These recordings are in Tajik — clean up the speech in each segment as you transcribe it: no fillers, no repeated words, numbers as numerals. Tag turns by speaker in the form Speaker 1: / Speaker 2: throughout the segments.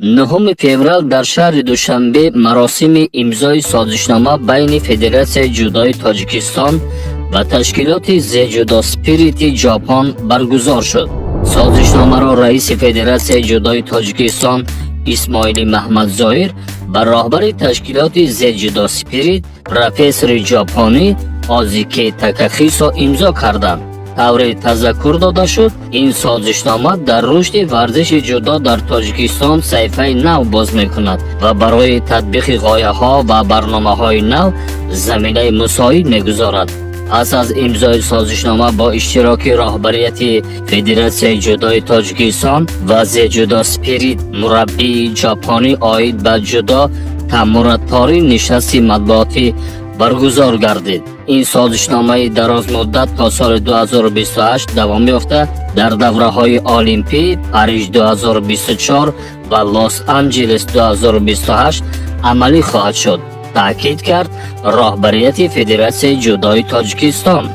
Speaker 1: 9 феврал дар шаҳри Душанбе маросими имзои созишнома байни Федератсияи ҷудои Тоҷикистон ва ташкилоти Зе Ҷудо Спирити Ҷопон баргузор шуд. Созишномаро раиси Федератсияи ҷудои Тоҷикистон Исмоили Маҳмадзоир ба роҳбари ташкилоти Зе Ҷудо Спирит, профессори ҷопонӣ Озике Такахисо имзо карданд. Тавре тазаккур дода шуд, ин созишнома дар рушди варзиши ҷудо дар Тоҷикистон саҳифаи нав боз мекунад ва барои татбиқи ғояҳо ва барномаҳои нав заминаи мусоид мегузорад. Пас аз имзои созишнома бо иштироки роҳбарияти Федератсияи ҷудои Тоҷикистон ва Зе Ҷудо Спирит мураббии ҷопонӣ оид ба ҷудо Тамура Тори нишасти матбуотӣ баргузор гардид. Ин созишномаи дарозмуддат то соли 2028 давом ёфта, дар давраҳои Олимпӣ Париж 2024 ва Лос Анҷелес 2028 амалӣ хоҳад шуд, таъкид кард роҳбарияти Федератсияи ҷудои Тоҷикистон.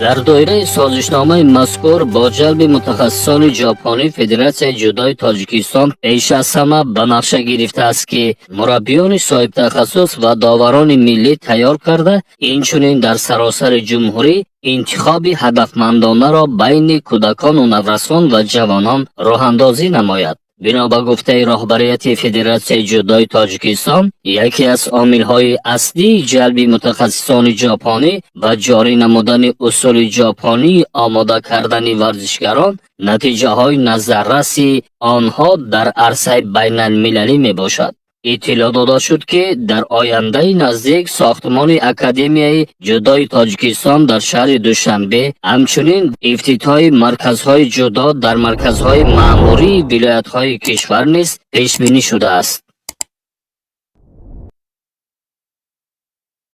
Speaker 1: Дар доираи созишномаи мазкур бо ҷалби мутахассисони ҷопонӣ Федератсияи ҷудои Тоҷикистон пеш аз ҳама ба нақша гирифтааст, ки мураббиёни соҳибтахассус ва доварони миллӣ тайёр карда, инчунин дар саросари ҷумҳурӣ интихоби ҳадафмандонаро байни кӯдакону наврасон ва ҷавонон роҳандозӣ намояд. Бино ба гуфтаи роҳбарияти Федератсияи ҷудои Тоҷикистон, яке аз омилҳои аслии ҷалби мутахассисони ҷопонӣ ва ҷорӣ намудани усули ҷопонии омода кардани варзишгарон натиҷаҳои назарраси онҳо дар арсаи байналмилалӣ мебошад. Иттилоъ дода шуд, ки дар ояндаи наздик сохтмони Академияи ҷудои Тоҷикистон дар шаҳри Душанбе, ҳамчунин ифтитоҳи марказҳои ҷудо дар марказҳои маъмурии вилоятҳои кишвар низ пешбинӣ шудааст.